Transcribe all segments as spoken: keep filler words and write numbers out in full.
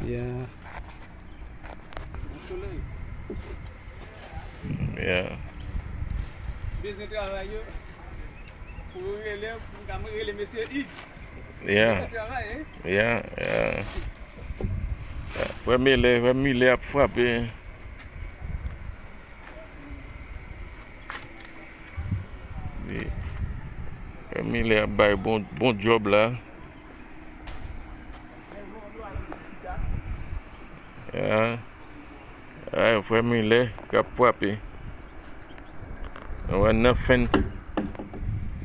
Yeah. Yon solèy. Yeah. Bezwen travay yo. Pou yo rele, pou m ka rele mesye Ig. Yeah. Bezwen travay, hein? Yeah, yeah. Frè Milè, frè Milè ap frape. Wi. Frè Milè ap bay bon, bon djòb la. Ya. Ay, frè Milè k ap frape. Ou wè nan fen,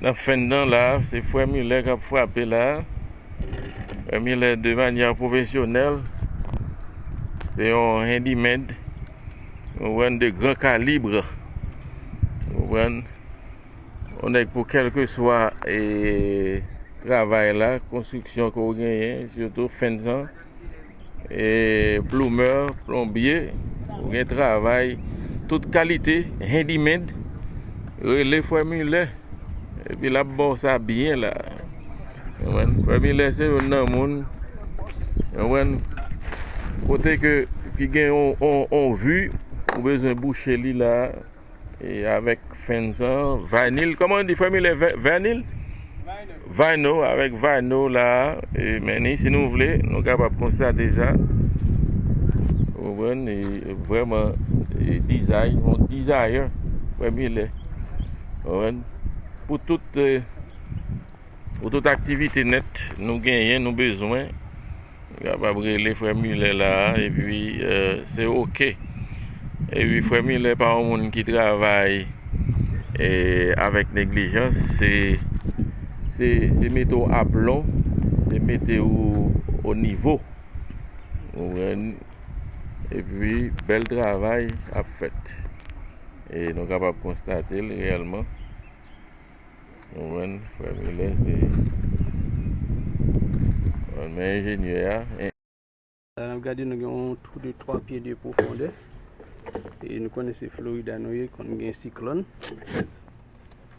nan fen nan la, se frè Milè k ap frape la. Frè Milè de manyè pwofesyonèl. Se yon handyman. Ou wè de gran kalib. Ou wè yon nèg pou kèlkeswa e, travay la, konstriksyon ke w genyen, sitou fens lan, e, plumeur, plonbye, ou gen travay, tout kalite, handyman, rele frè Milè, epi l ap ba w sa byen la. Ou konprann? Frè Milè se youn nan moun, ou konprann, kote ke, ki gen yon, yon, yon vi, ou bezwen bouche li la, e avèk fens lan, vinil. Kòman yo di frè Milè? Vè-, vinil? Vinyl avèk vinil la, e, men ni, si nou vle, nou kapab konstate sa. Ou konprann? E, vrèman, e, dizay, yon dizayè, frè Milè. Ou konprann? Pou tout, e, pou tout aktivite nèt nou genyen, nou bezwen, kapab rele frè Milè la, epi, e, se oke. Epi frè Milè pa yon moun ki travay, e, avèk neglijans, se, se, se mete w aplon, se mete w o nivo. Ou konprann? Epi bèl travay ap fèt. E nou kapab konstate l reyèlman. Ou konprann? Frè Milè se, men enjenyè a. La n ap gade, nou gen yon twou de twa pye de pwofondè. E nou konnen se Florida nou ye, konn gen siklòn.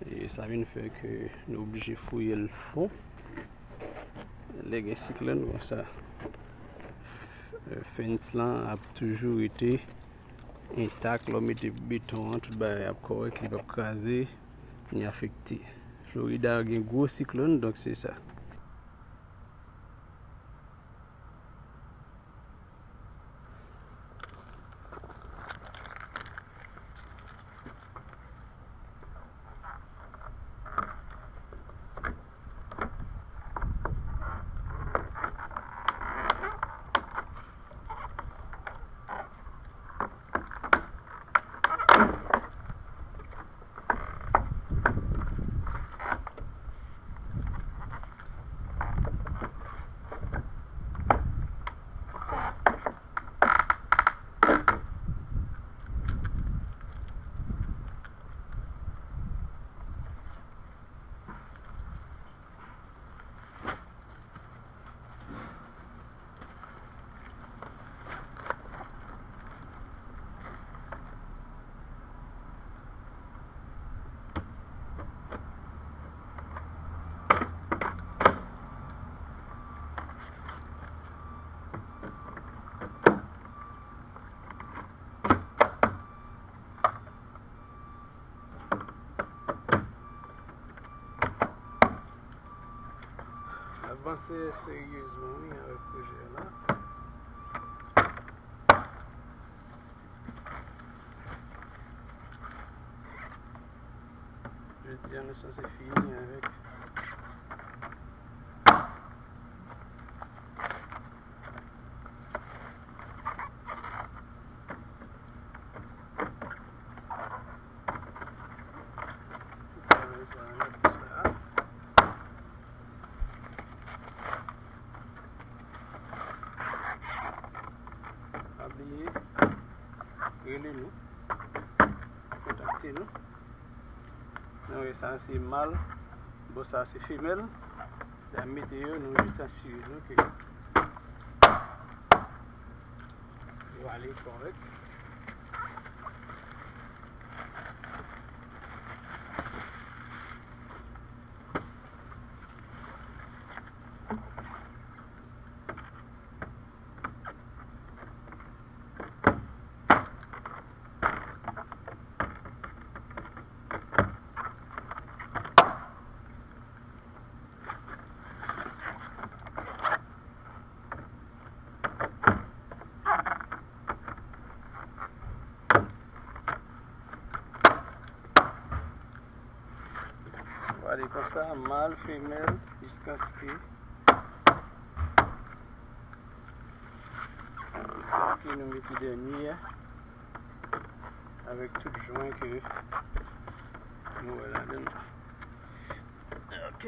E sa vin fè ke nou oblije fouye l fon. Lè gen siklòn konsa, fens lan ap toujou rete entak. Lè w mete beton an, tout bagay ap kòrèk, li p ap kraze, ni afekte. Florida gen gwo siklòn, donk se sa. L ap vanse seryezman, wi, avèk pwojè a la. Jodi a, nou sanse fini avèk Pa bliye rele nou, kontakte nou. Nou wè sa se mal, bò sa se femèl. Lè n ap mete yo, nou jis asire nou ke yo ale kòrèk. Sa, mal, femèl, jiskaske, jiskaske nou mete dènye a avèk tout jwen ke nou wè ladan. Ok.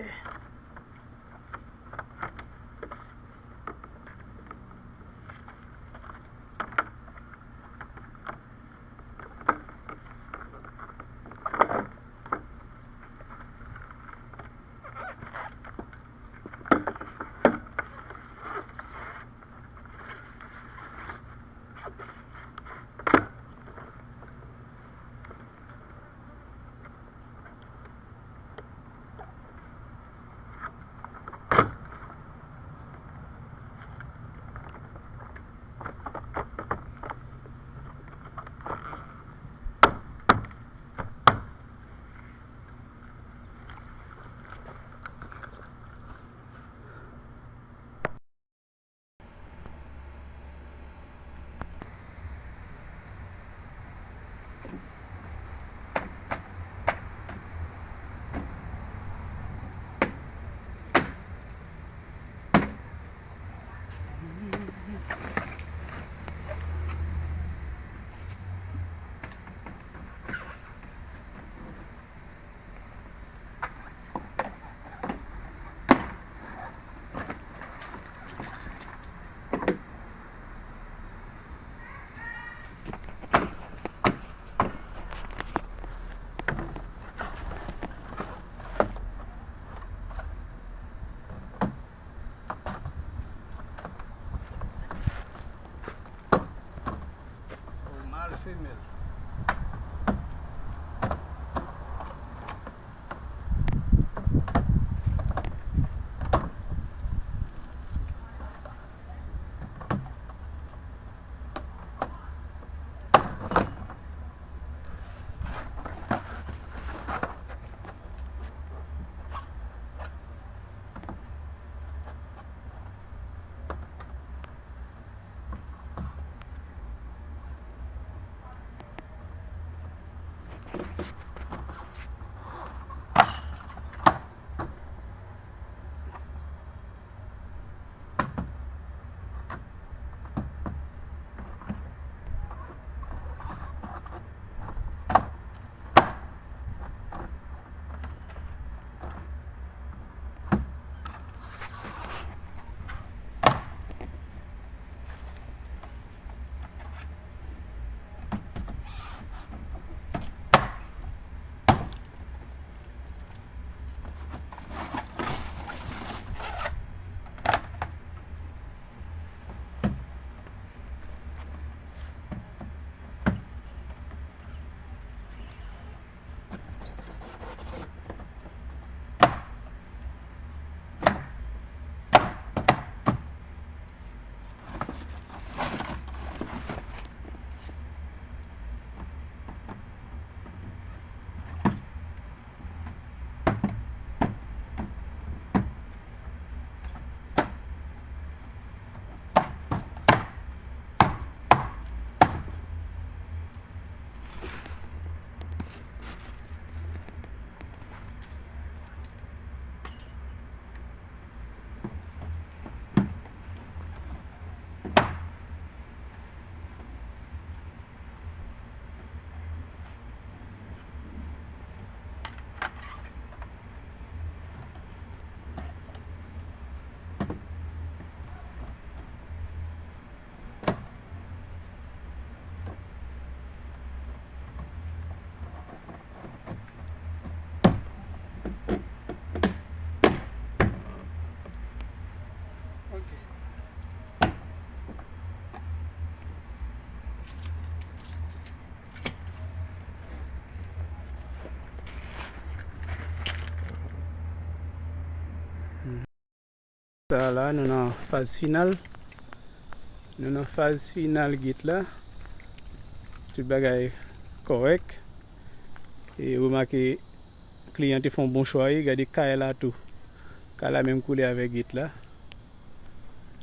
O, mal femèl. Ok. Sa la, nou nan faz final. Nou nan faz final gate la. Tout bagay kòrèk. E remake, kliyan te fè yon bon chwa, wi. Gade kay la tou. Kay la menm koulè avèk gate la.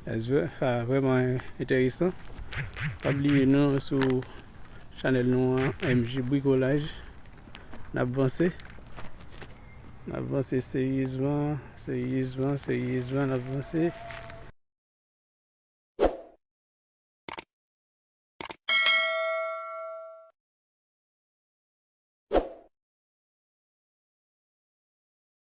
That's ve-, sa vrèman enteresan. Pa bliye nou sou chanèl nou an, M J Bricolage. N ap vanse. N ap vanse seryezman, seryezman, seryezman, n ap vanse.